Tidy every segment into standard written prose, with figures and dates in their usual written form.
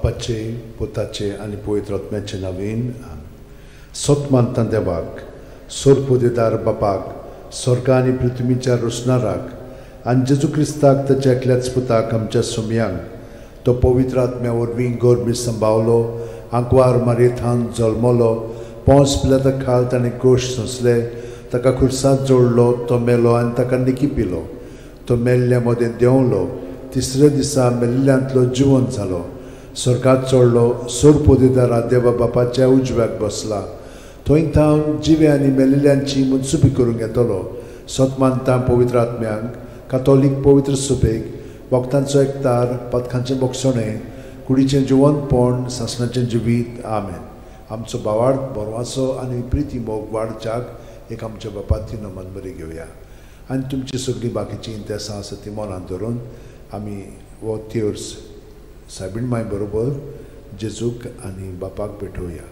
बापाचे, पुताचे आनी पवित्र आत्म्याचे नांवान. सत मानता देवाक, सोरपोदेदार बापाक, स्वर्गा आनी पृथ्वीच्या रोसणाराक आनी जेजू क्रिस्ताक ताच्या एकल्याच पुताक आमच्या सोमयांक, तो पवित्र आत्म्या वरवीं गर्भी संभावलो, आंकवार मारयेथान जल्मलो, पोंस पिलाता खाल ताणें कोश सोंसले, ताका खुर्सात जोडलो, तो मेलो आनी ताका निकी पिलो, तो मेल्ल्या मदें देंवलो, तिसऱ्या दिसा मेल्ल्यांतलो जिवन जालो, स्वर्गात चडलो, सोरपोदेदारा देवा बापाच्या उजव्याक बसला, थंय थावन जिवे आनी मेल्ल्यांची मनसुबी करूंक येतलो. सत मानता पवित्र आत्म्यांक, कातोलीक पवित्र सुबेक, भक्तांचो एकतार, पथकांचें बोगसणें, कुडीचें जिवनपण, सासणाचें जिवीत. आमेन. आमचो भावार्थ बरवाचो आनी प्रिती मोग वाडच्याक एक आमच्या बापाची नमन बरी घेवया आनी तुमची सगळीं बाकीचीं इंतेसां आसा ती मनांत धरून आमी हो तेर्स सायबीण माय बरोबर जेजूक आनी बापाक भेटोवया.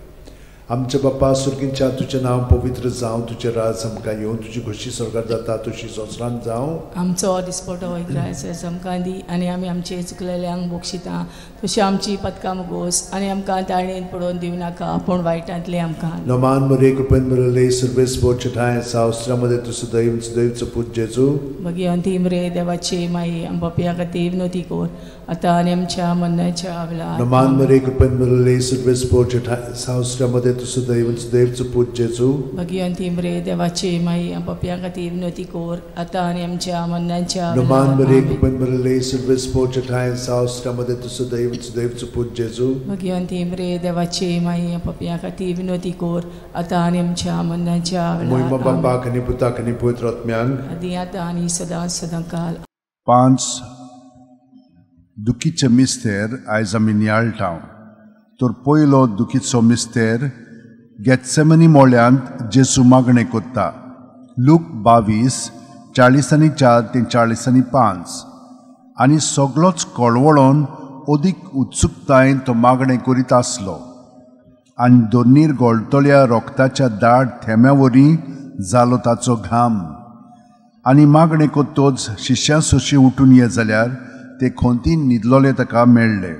आमच्या बापा सुर्गींच्या, तुजें नांव पवित्र जावं, तुजें राज आमकां येवं, तुजी खोशी स्वर्गार जाता तशी संवसारांत जावं. आमचो दिसपटो इग्रायस आमकां दी आनी आमी आमचे चुकलेल्यांक बक्षिता तशी आमची पदकां मुगोस आनी आमकां ताळणेन पडोवन दिवं नाका पूण वायटांतले आमकां. नमान मरे कृपेन मरले सर्वेस बोचठाय सावस्त्रामध्ये तूं सदैव सदैवचो पूत जेजू. भगिवंती मरे देवाची माई आम पापया खातीर विनवती कर आतां आनी आमच्या मरणाच्या वेळार. नमान मरे कृपेन मरले सर्वेस बोचठाय सावस्त्रामध्ये तूं सदैव सदैवचो पूत जेजू. भगिवंती मरे देवाची माई आम पापया खातीर विनवती कर आतां आनी आमच्या मरणाच्या नमान वेळार. मरे कृपेन मरले सर्वेस बोचठाय सावस्त्रामध्ये तूं सदैव सदैवचो पूत जेजू. भगिवंती मरे देवाची माई आम पापया खातीर विनवती कर आतां आनी आमच्या मरणाच्या मोहिमा वेळार. आमेन. बापाक आनी पुताक आनी पवित्र आत्म्यांक, आदी आतां आनी सदां सदां काल. 5 दुखीचे मिस्तेर आयज आमी नियाळटा. तर पयलो दुखीचो मिस्तेर गेत्सेमनी मोळ्यांत जेजू मागणें कोत्ता. लूक 22:44 ते 45. आनी सगलोच कळवळोन अदीक उत्सुकतायेन तो मागणें करीत आसलो आनी दोनीर गोळटल्या रोगताच्या दाट थेंब्या वरी जालो ताचो घाम. आनी मागणें कोत्तोच शिश्यां सोशी उठून ये जाल्यार ते खोंतीन न्हिदलोले ताका मेळ्ळे.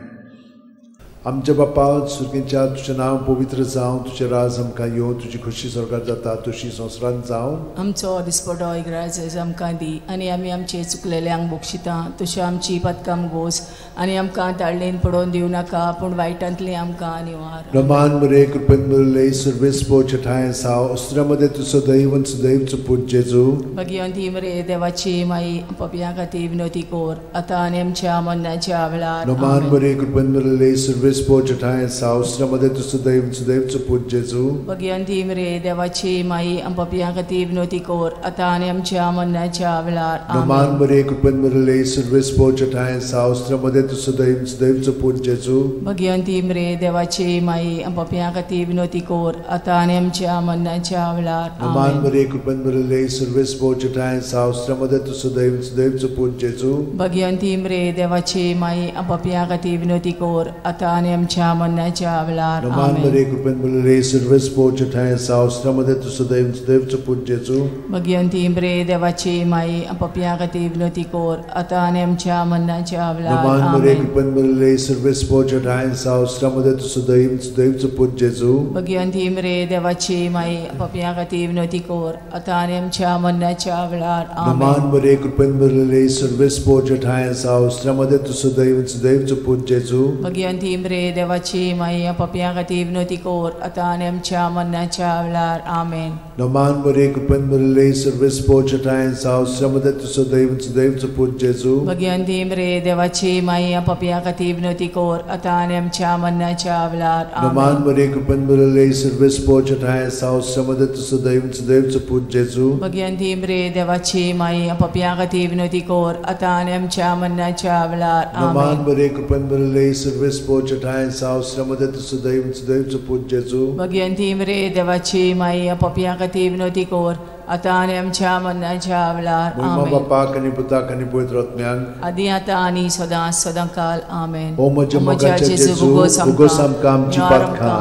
आमच्या बापा सुर्गींच्या, तुजें नांव पवित्र जावं, तुजें राज आमकां येवं, तुजी खोशी स्वर्गार जाता तशी संवसारांत जावं. आमचो दिसपटो इग्रायस आमकां दी आनी आमी आमचे चुकलेल्यांक बक्षिता तशी आमची पदकां मुगोस आनी आमकां ताळणेन पडोवन दिवं नाका पूण वायटांतली आमकां निवार. नमान मरे कृपेन मरले सर्वेस बोचठाय साव अस्त्रामध्ये तूं सदैव सदैवचो पूत जेजू. भगिवंती मरे देवाची माई पापयां खातीर विनवती कर आतां आनी आमच्या मरणाच्या वेळार. नमान आमेन. मरे कृपेन मरले सर्वेस बोचठाय साव अस्त्रामध्ये तूं सदैव सदैवचो पूत जेजू. भगिवंती मरे देवाची माई पापयां खातीर विनवती कर आतां आनी आमच्या मरणाच्या वेळार. नमान आमेन. मरे कृपेन मरले सर्वेस बोचठाय साव अस्त्रामध्ये तूं सदैव सदैवचो पूत जेजू. भगिवंती मरे देवाची माई पापयां खातीर विनवती कर आतां आनी आमच्या मरणाच्या वेळार. नमान आमेन. मरे कृपेन मरले सर्वेस बोचठाय साव अस्त्रामध्ये तूं सदैव सदैवचो पूत जेजू. भगिवंती मरे देवाची माई पापयां खातीर विनवती कर आतां आनी आमच्या मरणाच्या वेळार. नमान आमेन. मरे कृपेन मरले सर्वेस बोचठाय साव अस्त्रामध्ये तूं सदैव सदैवचो पूत जेजू. भगिवंती मरे देवाची माई पापयां खातीर विनवती कर आतां आनी आमच्या मरणाच्या वेळार. नमान मरे आमेन. कृपेन मरले सर्वेस बोचठाय साव अस्त्रामध्ये तूं सदैव सदैवचो पूत जेजू. भगिवंती मरे देवाची माई पापयां खातीर विनवती कर आतां आनी आमच्या मरणाच्या वेळार. नमान आमेन. मरे कृपेन मरले सर्वेस बोचठाय साव अस्त्रामध्ये तूं सदैव सदैवचो पूत जेजू. भगिवंती मरे देवाची माई पापयां खातीर विनवती कर आतां आनी आमच्या मरणाच्या वेळार. आमेन. नमान मरे कृपेन मरले सर्वेस बोचठाय साव अस्त्रामध्ये तूं सदैव सदैवचो पूत जेजू. भगिवंती मरे देवाची माई पापयां खातीर विनवती कर आतां आनी आमच्या मरणाच्या वेळार. नमान आमेन. मरे कृपेन मरले सर्वेस बोचठाय साव अस्त्रामध्ये तूं सदैव सदैवचो पूत जेजू. भगिवंती मरे देवाची माई पापयां खातीर विनवती कर आतां आनी आमच्या मरणाच्या वेळार. नमान आमेन. मरे कृपेन मरले सर्वेस बोचठाय साव अस्त्रामध्ये तूं सदैव सदैवचो पूत जेजू. भगिवंती मरे देवाची माई पापयां खातीर विनवती कर आतां आनी आमच्या मरणाच्या वेळार. मोहिमा आमेन. बापाक आनी पुताक आनी पवित्र आत्म्यांक, आदी आतां आनी सदां सदां काल. आमेन. ओ म्हज्या मोगाच्या जेजू, उगोस आमकां आमची पातकां,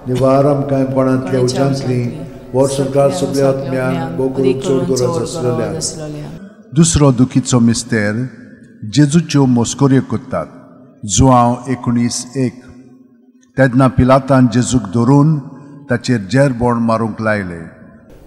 निवार आमकां कोणांतल्या उज्यांतली, वर्सभर सगळ्या आत्म्यांक भोव करून चड गरज आसलेल्या. दुसरो दुखीचो मिस्तेर जेजूच्यो मस्कऱ्यो करतात. जुआंव 19:1. तेन्ना पिलातान जेजूक धरून ताचेर जेरबोण मारूंक लायले.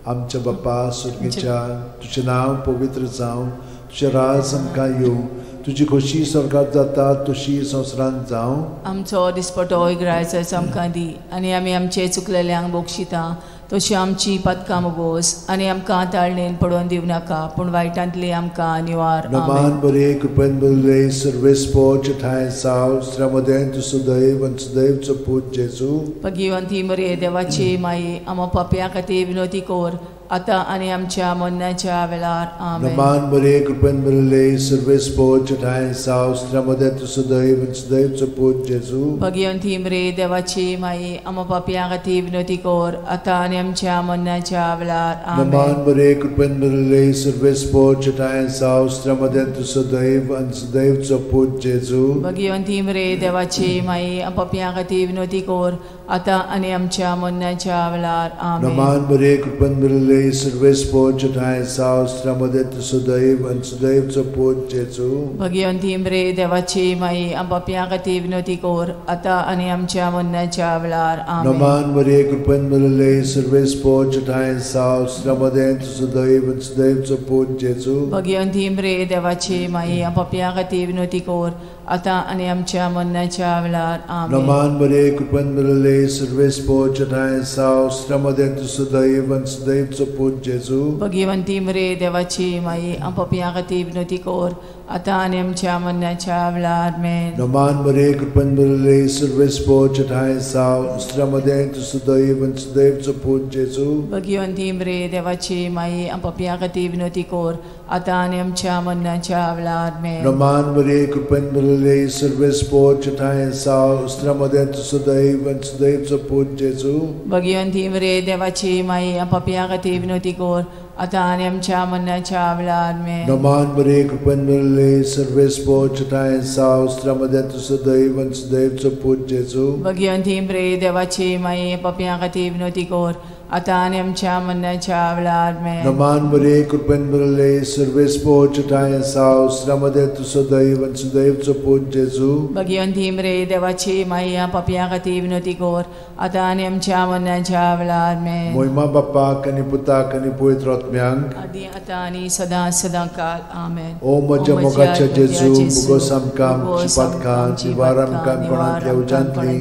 आमच्या बापा सुर्गीच्या, तुजें नांव पवित्र जावं, तुजें राज आमकां येवं, तुजी खोशी स्वर्गात जाता तशी संवसारांत जावं. आमचो दिसपटो इगरायचो आमकां दी आनी आमी आमचे चुकलेल्यांक बक्षिता तशी आमची पातकां मोगोस आनी आमकां ताळणेन पडोवन दिवं नाका, पूण वायटांतली आमकां निवार. नमान बरे कृपेन भरिल्ले सर्वेस्पोच ठांय साव श्रमदें तूं सदैव आनी सदैवचो पूत जेजू. भगिवंती मरे देवाची माई, आमा पापयां खातीर विनोती कर आतां आनी आमच्या मरणाच्या वेळार. आमेन. नमान बरे कृपेन भरिल्ले सर्वेस्पोच ठांय साव श्रमदें तूं सदैव आनी सदैवचो पूत जेजू. भगिवंती मरे देवाची माई, आमा पापयां खातीर विनोती कर आतां आनी आमच्या मरणाच्या वेळार. आमेन. नमान बरे कृपेन भरिल्ले सर्वेस्पोच ठांय साव श्रमदें तूं सदैव आनी सदैवचो पूत जेजू. भगिवंती मरे देवाची माई, आमा पापयां खातीर विनोती कर आतां आनी आमच्या मरणाच्या वेळार. आमेन. नमान बरे कृपेन भरिल्ले सर्वेस्पोच ठांय साव श्रमदें तूं सदैव आनी सदैवचो पूत जेजू. भगिवंती मरे देवाची माई, आम पापयां खातीर विनोती कर आतां आनी आमच्या मरणाच्या वेळार. आमेन. नमान बरे कृपेन भरिल्ले सर्वेस्पोच ठांय साव श्रमदें तूं सदैव आनी सदैवचो पूत जेजू. भगिवंती मरे देवाची माई, आम पापयां खातीर विनोती कर आतां आनी आमच्या मरणाच्या वेळार. आमेन. नमान बरे कृपेन भरिल्ले सर्वेस्पोच ठांय साव श्रमदें तूं सदैव आनी सदैवचो पूत जेजू. भगिवंती मरे देवाची माई, आम पापयां खातीर विनोती कर आतां आनी आमच्या मरणाच्या वेळार. आमेन. नमान बरे कृपेन भरिल्ले सर्वेस्पोच ठांय साव श्रमदें तूं सदैव आनी सदैवचो पूत जेजू. भगिवंती मरे देवाची माई, आम पापयां खातीर विनोती कर आतां आनी आमच्या मरणाच्या वेळार. आमेन. नमान बरे कृपेन भरिल्ले सर्वेस्पोच ठांय साव श्रमदें तूं सदैव आनी सदैवचो पूत जेजू. भगिवंती मरे देवाची माई, आम पापयां खातीर विनोती कर आतां आनी आमच्या मरणाच्या वेळार. आमेन. नमान बरे कृपेन भरिल्ले सर्वेस्पोच ठांय साव श्रमदें तूं सदैव आनी सदैवचो पूत जेजू. भगिवंती मरे देवाची माई, पापयां खातीर विनोती कर आतां आनी आमच्या मरणाच्या वेळार. आमेन. नमान बरे कृपेन भरिल्ले सर्वेस्पोच ठांय साव श्रमदें तूं सदैव आनी सदैवचो पूत जेजू. भगिवंती मरे देवाची माई, पापयां खातीर विनोती कर आतां आनी आमच्या मरणाच्या वेळार. आमेन. मोहिमा बापाक आनी पुताक आनी पवित्र आत्म्यांक आदी आतां आनी सदां सदां काल. आमेन. ओ म्हज्या मोगाच्या जेजू, मुगोस आमकां आमची पातकां निवार आमकां कोणांतल्या उज्यांतली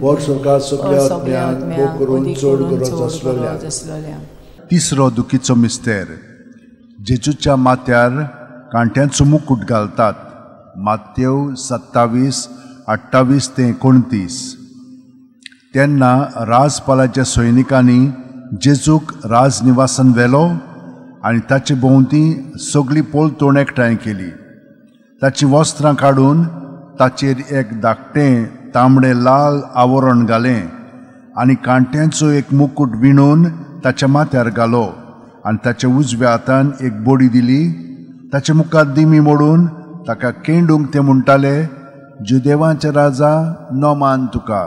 वर सरकार सगळ्या आत्म्यांक भोग करून चड गरज आसलोल्या. तिसरो दुखीचो मिस्तेर. जेजूच्या माथ्यार कांट्यांचो मुकूट घालतात. मातेव 27:28 ते 29. तेन्ना राजपालाच्या सैनिकांनी जेजूक राजनिवासान व्हेलो आनी ताचे भोंवती सगळी पोलतोण एकठांय केली. ताचीं वस्त्रां काडून ताचेर एक धाकटें तांबडें लाल आवरण घालें आनी कांट्यांचो एक मुकूट विणून ताच्या माथ्यार घालो आनी ताच्या उजव्या हातान एक बोडी दिली. ताच्या मुखार दिमी मोडून ताका केंडूंक ते म्हणटाले, जुदेवांचे राजा, नमान तुका.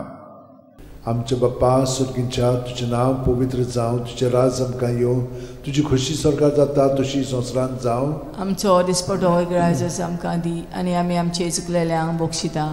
आमच्या बापा सुर्गींच्या, तुजें नांव पवित्र जावं, तुजें राज आमकां येवं, तुजी खोशी स्वर्गात जाता तशी संवसारांत जावं. आमचो दिसपटो इगरायजस आमकां दी आनी आमी आमचे चुकलेल्यांक बक्षिता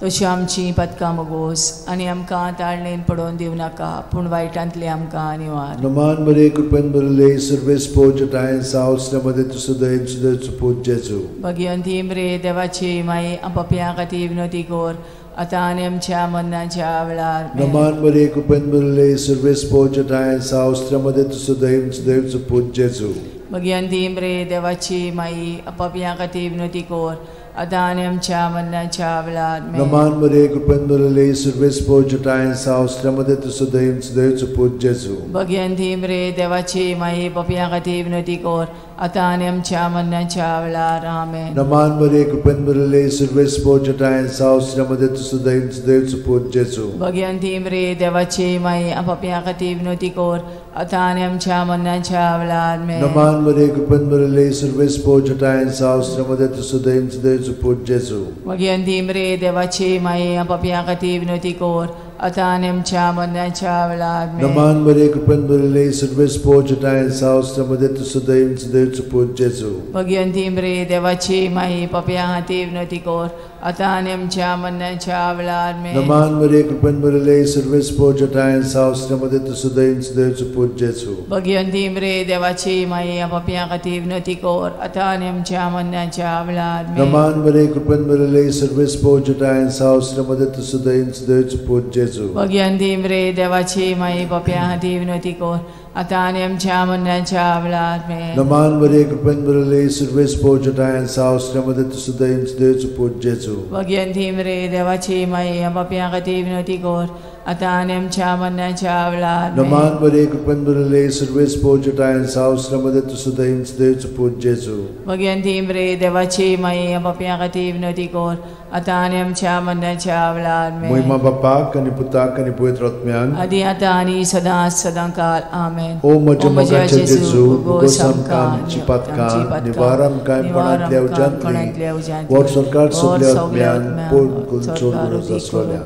तशी आमची पातकां मोगोस आनी आमकां ताळणेन पडोवन दिवं नाका, पूण वायटांतली आमकां निवार. नमान बरे कृपेन भरिल्ले सर्वेस्पोच ठांय साव श्रमदें तूं सदैव सदैवचो पूत जेजू. भगिवंती मरे देवाची माई, पापयां खातीर विनोती कर आतां आनी आमच्या मरणाच्या वेळार. नमान बरे कृपेन भरिल्ले सर्वेस्पोच ठांय साव श्रमदें तूं सदैव सदैवचो पूत जेजू. भगिवंती मरे देवाची माई, पापयां खातीर विनोती कर आतां आनी आमच्या मरणाच्या वेळार. नमान बरे कृपेन भरिल्ले सर्वेस्पोच ठांय साव श्रमदें तूं सदैव सदैवचो पूत जेजू. भगिवंती मरे देवाची माई, पापयां खातीर विनोती कर आतां आनी आमच्या मरणाच्या वेळार. आमेन. नमान बरे कृपेन भरिल्ले सर्वेस्पोच ठांय साव श्रमदें तूं सदैव सदैवचो पूत जेजू. भगिवंती मरे देवाची माई, पापयां खातीर विनोती कर आतां आनी आमच्या मरणाच्या वेळार. आमेन. नमान बरे कृपेन भरिल्ले सर्वेस्पोच ठांय साव श्रमदें तूं सदैव सदैवचो पूत जेजू. भगिवंती मरे देवाची माई, पापयां खातीर विनोती कर आतां आनी आमच्या मरणाच्या वेळार. नमान बरे कृपेन भरिल्ले सर्वेस्पोच ठांय साव श्रमदें तूं सदैव सदैवचो पूत जेजू. भगिवंती मरे देवाची माई, पापयां खातीर विनोती कर आतां आनी आमच्या मरणाच्या वेळार आमेन. नमान मरिये कृपेन भरिल्ले सर्वेस्पोर जटायेन साव श्रीमती तूं सदैव सदैवचो पूत जेजू. भगिवंती मरे देवाची माई पापयां खातीर विनवती कर आतां आनी आमच्या मरणाच्या वेळार आमेन. नमान मरिये कृपेन भरिल्ले सर्वेस्पोर जटायेन साव श्रीमती तूं सदैव सदैवचो पूत जेजू. भगिवंती मरे देवाची माई पापयां खातीर विनवती कर आतां आनी आमच्या मरणाच्या वेळार आमेन. नमान मरिये कृपेन भरिल्ले सर्वेस्पोर जटायेन साव श्रीमती तूं सदैव सदैवचो पूत जेजू. भगिवंती मरे देवाची माई पापयां खातीर विनवती कर आतां आनी आमच्या मरणाच्या वेळार आमेन. नमान मरिये कृपेन भरिल्ले सर्वेस्पोर जटायेन साव श्रीमती तूं सदैव सदैवचो पूत जेजू. भगिवंती मरे देवाची माई पापयां खातीर विनवती कर आतां आनी आमच्या मरणाच्या वेळार आमेन. महिमा बापाक आनी पुताक आनी पवित्र आत्म्याक आदी आतां आनी सदां सदां काल आमेन. ओ म्हज्या मोगाचे जेजू, भोगोस आमकां आमची पातकां, निवार आमकां कोणांतल्या उज्यांतली, वर सरकार सगल्या आत्म्यान पोट करून चड गरज आसलोल्या.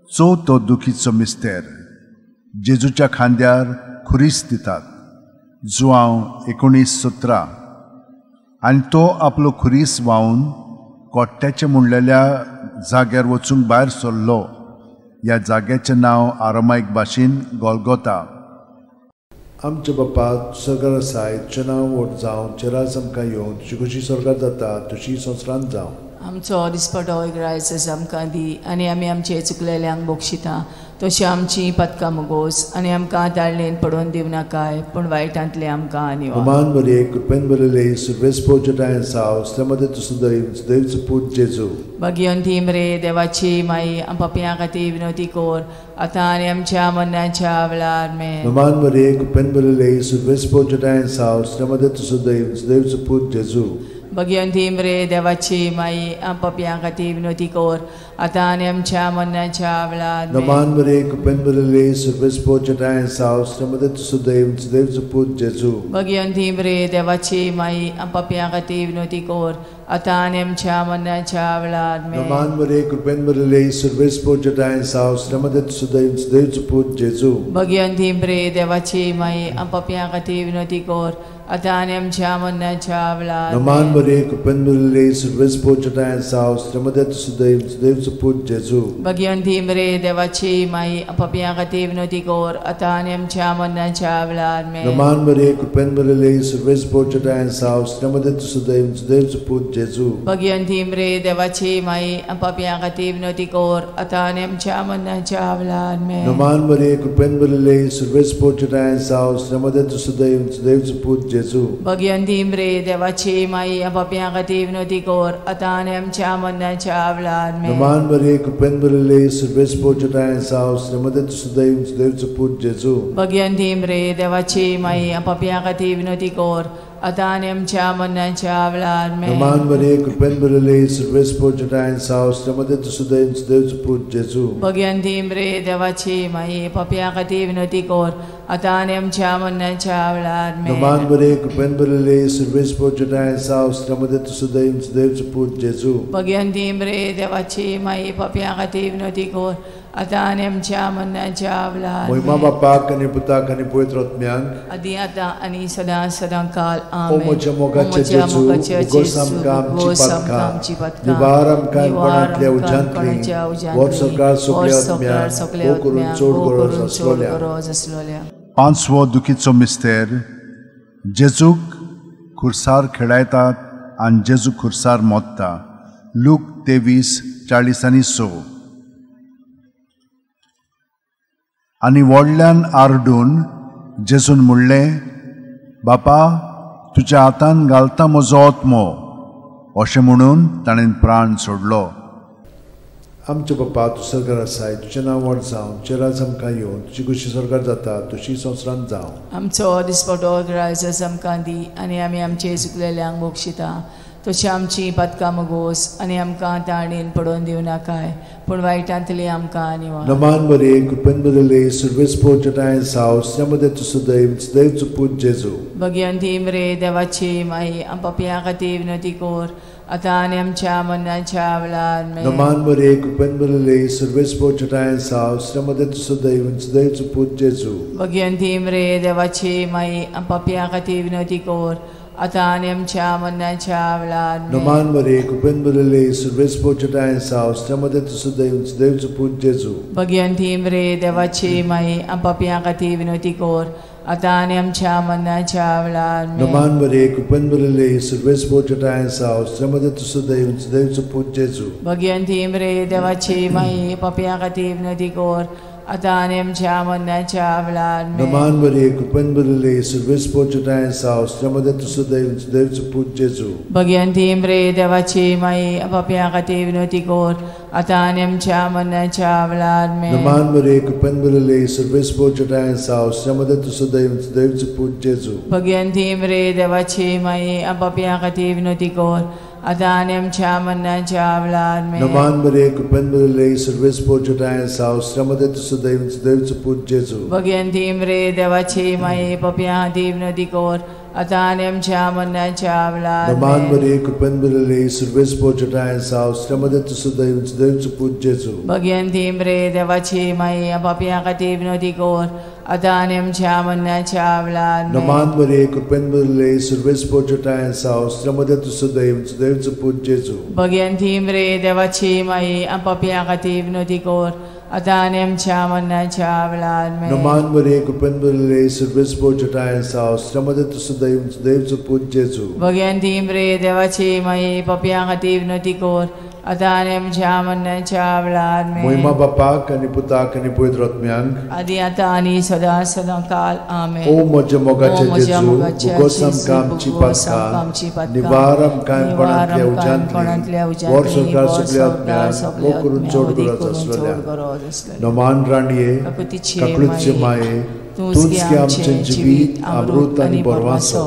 चवथो दुखीचो मिस्तेर जेजूच्या खांद्यार खुरीस दितात. जुआंव 19:17. आनी तो आपलो खुरीस व्हांवन कोट्ट्याचे म्हणलेल्या जाग्यार वचूंक भायर सरलो. ह्या जाग्याचें नांव आरामायक भाशेन गोलगोता. आमच्या बापा सरकार आसाय, तुजें नांव व्हड जावं, तुजें राज आमकां येवं, तुजी खुशी स्वर्गार जाता तशी संवसारांत जावं. आमचो दिसपटो ग्रायस आमकां दी आनी आमी आमचे चुकलेल्यांक बक्षिता तशी आमची पातकां मुगोस आनी आमकां ताळणेन पडोवन दिवं नाकाय पूण वायटांतले आमकां निवार. नमान मरिये कृपेन भरिल्ले सर्वेस्पोर जटायेन साव श्रीमती तूं सदैव सदैवचो पूत जेजू. भगिवंती मरे देवाची माई पापयां खातीर विनवती कर आतां आनी आमच्या मरणाच्या वेळार आमेन. नमान मरिये कृपेन भरिल्ले सर्वेस्पोर जटायेन साव श्रीमती तूं सदैव सदैवचो पूत जेजू. भगिवंती मरे देवाची माई पापयां खातीर विनवती कर आतां आनी आमच्या मरणाच्या वेळार आमेन. नमान मरिये कृपेन भरिल्ले सर्वेस्पोर जटायेन साव श्रीमती तूं सदैव सदैवचो पूत जेजू. भगिवंती मरे देवाची माई पापयां खातीर विनवती कर आतां आनी आमच्या मरणाच्या वेळार आमेन. नमान मरिये कृपेन भरिल्ले सर्वेस्पोर जटायेन साव श्रीमती तूं सदैव सदैवचो पूत जेजू. भगिवंती मरे देवाची माई पापयां खातीर विनवती कर आतां आनी आमच्या मरणाच्या वेळार आमेन. नमान मरिये कृपेन भरिल्ले सर्वेस्पोर जटायेन साव श्रीमती तूं सदैव सदैवचो पूत जेजू. भगिवंती मरे देवाची माई पापयां खातीर विनवती कर आतां आनी आमच्या मरणाच्या वेळार आमेन. नमान मरिये कृपेन भरिल्ले सर्वेस्पोर जटायेन साव श्रीमती तूं सदैव सदैवचो पूत जेजू. भगिवंती मरे देवाची माई पापयां खातीर विनवती कर आतां आनी आमच्या मरणाच्या वेळार आमेन. नमान मरिये कृपेन भरिल्ले सर्वेस्पोर जटायेन साव श्रीमती तूं सदैव सदैवचो पूत जेजू. भगिवंती मरे देवाची माई पापयां खातीर विनवती कर आतां आनी आमच्या मरणाच्या वेळार आमेन. नमान मरिये कृपेन भरिल्ले सर्वेस्पोर जटायेन साव श्रीमती तूं सदैव सदैवचो पूत जेजू. भगिवंती मरे देवाची माई पापयां खातीर विनवती कर आतां आनी आमच्या मरणाच्या वेळार आमेन. नमान मरिये कृपेन भरिल्ले सर्वेस्पोर जटायेन साव श्रीमती तूं सदैव सदैवचो पूत जेजू. भगिवंती मरे देवाची माई पापयां खातीर विनवती कर आतां आनी आमच्या मरणाच्या वेळार आमेन. नमान मरिये कृपेन भरिल्ले सर्वेस्पोर जटायेन साव श्रीमती तूं सदैव सदैवचो पूत जेजू. भगिवंती मरे देवाची माई पापयां खातीर विनवती कर आतां आनी आमच्या मरणाच्या वेळार. महिमा बापाक आनी पुताक आनी पवित्र आत्म्याक आदी आतां आनी सदां सदां काल आमेन. ओ म्हज्या मोगाचे जेजू, भोगोस आमकां आमची पातकां, निवार आमकां कोणांतल्या उज्यांतली, वर सरकार सगल्या आत्म्याक भोव करून चड गरज आसलोल्या. पांचवो दुखीचो मिस्तेर जेजूक खुर्सार खेळायतात आनी जेजू खुर्सार मोत्ता. लूक 23:46. आनी व्हडल्यान आरडून जेजून म्हणलें, बापा तुज्या हातान घालता म्हजो आत्मो. अशें म्हणून ताणें प्राण सोडलो. आमच्या बापा तूं स्वर्गार आसाय, तुजें नांव व्हड जावं, तुजें राज आमकां येवं, तुजी खुशी स्वर्गार जाता तशी संवसारांत जावं. आमचो दिसपटो ग्रायस आमकां दी आनी आमी आमचे चुकलेल्यांक बक्षिता तशी आमची पातकां मुगोस आनी आमकां ताणेन पडोवन दिवं नाकाय पूण वायटांतली आमकां निवार. नमान मरिये कृपेन भरिल्ले सर्वेस्पोर जटायेन साव श्रीमती तूं सदैव सदैवचो पूत जेजू. भगिवंती मरे देवाची माई पापयां खातीर विनवती कर आतां आनी आमच्या मरणाच्या वेळार. नमान मरिये कृपेन भरिल्ले सर्वेस्पोर जटायेन साव श्रीमती तूं सदैव सदैवचो पूत जेजू. भगिवंती मरे देवाची माई पापयां खातीर विनवती कर आतां आनी आमच्या मरणाच्या वेळार. नमान मरिये, कृपेन भरिल्ले, सर्वेस्पर तुज्या साव, स्त्रियां मदें तूं सुदैव, सुदैव पूत जेजू. भगवंती मरिये, देवाची माई, आम पापयां खातीर विनवती कर, आतां आनी आमच्या मरणाच्या वेळार. नमान मरिये, कृपेन भरिल्ले, सर्वेस्पर तुज्या साव, स्त्रियां मदें तूं सुदैव, सुदैव पूत जेजू. भगवंती मरिये, देवाची माई, पापयां खातीर विनवती कर, आतां आनी आमच्या मरणाच्या वेळार. नमान मरिये, कृपेन भरिल्ले, सर्वेस्पर तुज्या साव, स्त्रियां मदें तूं सुदैव, सुदैव पूत जेजू. भगवंती मरिये, देवाची माई, पापयां खातीर विनवती कर, आतां आनी आमच्या मरणाच्या वेळार. नमान मरिये, कृपेन भरिल्ले, सर्वेस्पर तुज्या साव, स्त्रियां मदें तूं सुदैव, सुदैव पूत जेजू. भगवंती मरिये, देवाची माई, पापयां खातीर विनवती कर, आतां आनी आमच्या मरणाच्या वेळार. नमान मरिये, कृपेन भरिल्ले, सर्वेस्पर तुज्या साव, स्त्रियां मदें तूं सुदैव, सुदैव पूत जेजू. भगवंती मरिये, देवाची माई, पापयां खातीर विनवती कर, आतां आनी आमच्या मरणाच्या वेळार. नमान मरिये, कृपेन भरिल्ले, सर्वेस्पर तुज्या साव, स्त्रियां मदें तूं सुदैव, सुदैव पूत जेजू. भगवंती मरिये, देवाची माई, पापयां खातीर विनवती कर, आतां आनी आमच्या मरणाच्या वेळार. नमान मरिये, कृपेन भरिल्ले, सर्वेस्पर तुज्या साव, स्त्रियां मदें तूं सुदैव, सुदैव पूत जेजू. भगवंती मरिये, देवाची माई, पापयां खातीर विनवती कर, आतां आनी आमच्या मरणाच्या वेळार. नमान मरिये, कृपेन भरिल्ले, सर्वेस्पर तुज्या साव, स्त्रियां मदें तूं सुदैव, सुदैव पूत जेजू. भगवंती मरिये, देवाची माई, पापयां खातीर विनवती कर, आतां आनी आमच्या मरणाच्या वेळार. मोहिमा बापाक आनी पुताक आनी पवित्र आत्म्यांक, आदी आतां आनी सदां सदां काल. आमेन. ओ म्हज्या मोगाचे जेजू, भुगोस आमकां आमची पातकां, निवार आमकां कोणांतल्या उज्यांतली, वर संवसार सगल्या आत्म्यांक मोग करून चड गरज आसलेल्या. नमान राणये, काकळूतचे माये, तूंच की आमचें जिवीत, अमृत आनी बरवासो,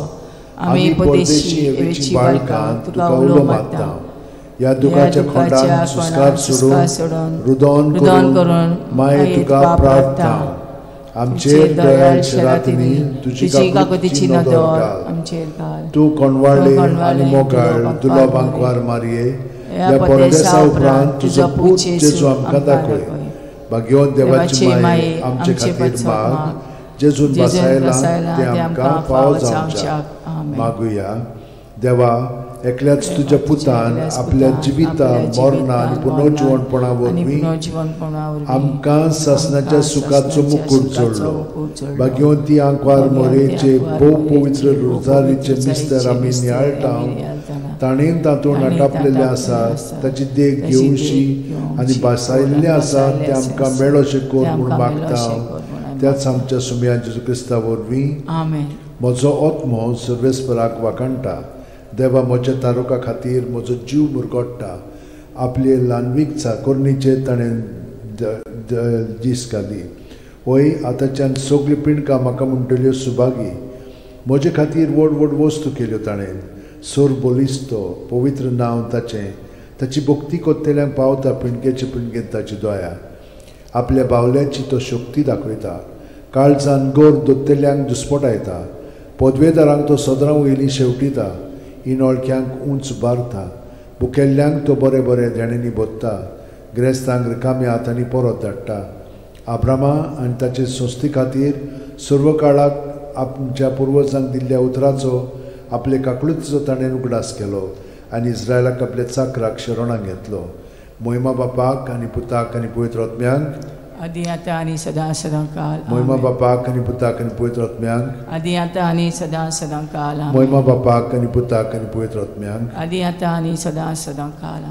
आमी परदेशी एवेची बाळकां तुका उलो मारता. ह्या दुखाच्या खोंडान सुस्कार सोडून रुदन करून माये तुका प्रार्थना. आमचेर दयाळ रातींनी तुजी काकुतीची नदर घाल. तूं कोणवाळे आनी मोगाळ दुर्लभ आंकवार मारये, ह्या परदेसा उपरांत तुजो पूत जेजू आमकां दाखय. भाग्यवंत देवाची माये आमचे खातीर माग, जेजून बसायला तें आमकां फावो जावच्याक. मागुया. देवा, एकल्याच तुज्या पुतान आपल्या जिविता, मरणा आनी पुनर्जिवणपणा वरवीं आमकां सासणाच्या सुखाचो मुकूट जोडलो. भाग्यवंती आंकवार मोरेचे भोव पवित्र रोजारीचे मिस्तर आमी नियाळटा, ताणें तातूंत आटापलेलें आसा, ताची देख घेवशी आनी भासायिल्लें आसा तें आमकां मेळोशें कर म्हूण मागता. त्याच आमच्या सुमया जेजू क्रिस्ता वरवीं. म्हजो आत्मो सर्वेस्पराक वाखाणटा. देवा, म्हज्या तारुका खातीर म्हजो जीव मुरगोट्टा. आपले ल्हानवीक चाकोरणीचेर ताणें दीस घाली. वय आतांच्यान सगळीं पिंडकां म्हाका म्हणटल्यो सुभागी. म्हजे खातीर व्हड व्हड वस्तू केल्यो ताणें. सोर बलिस्तो पवित्र नांव ताचें. ताची भक्ती कोत्तेल्यांक पावता पिंडकेचे पिंडकेन ताची दया. आपल्या बावल्याची तो शक्ती दाखयता. काळजान गोर दोत्तेल्यांक दुस्पटायता. पदवेदारांक तो सदरां वयली शेवटिता. इनोळख्यांक उंच बारता. भुकेल्ल्यांक तो बरें बरें देण्यांनी भोत्ता. ग्रेस्तांक रिकाम्या हातांनी परत धाडटा. आब्रामा आनी ताचे संस्थे खातीर सर्व काळाक आमच्या पुर्वजांक दिल्ल्या उतराचो आपले काकळुतीचो ताणें उगडास केलो आनी इस्रायलाक आपल्या चाकराक शरणाक घेतलो. मोहिमा बापाक आनी पुताक आनी पवित्र आत्म्यांक, आदी आतां आनी सदां सदां काल. मोहिमा बापाक आनी पुताक आनी पवित्र आत्म्यांक, आदी आतां आनी सदां सदां काल. मोहिमा बापाक आनी पुताक आनी पवित्र आत्म्यांक, आदी आतां आनी सदां सदां काल.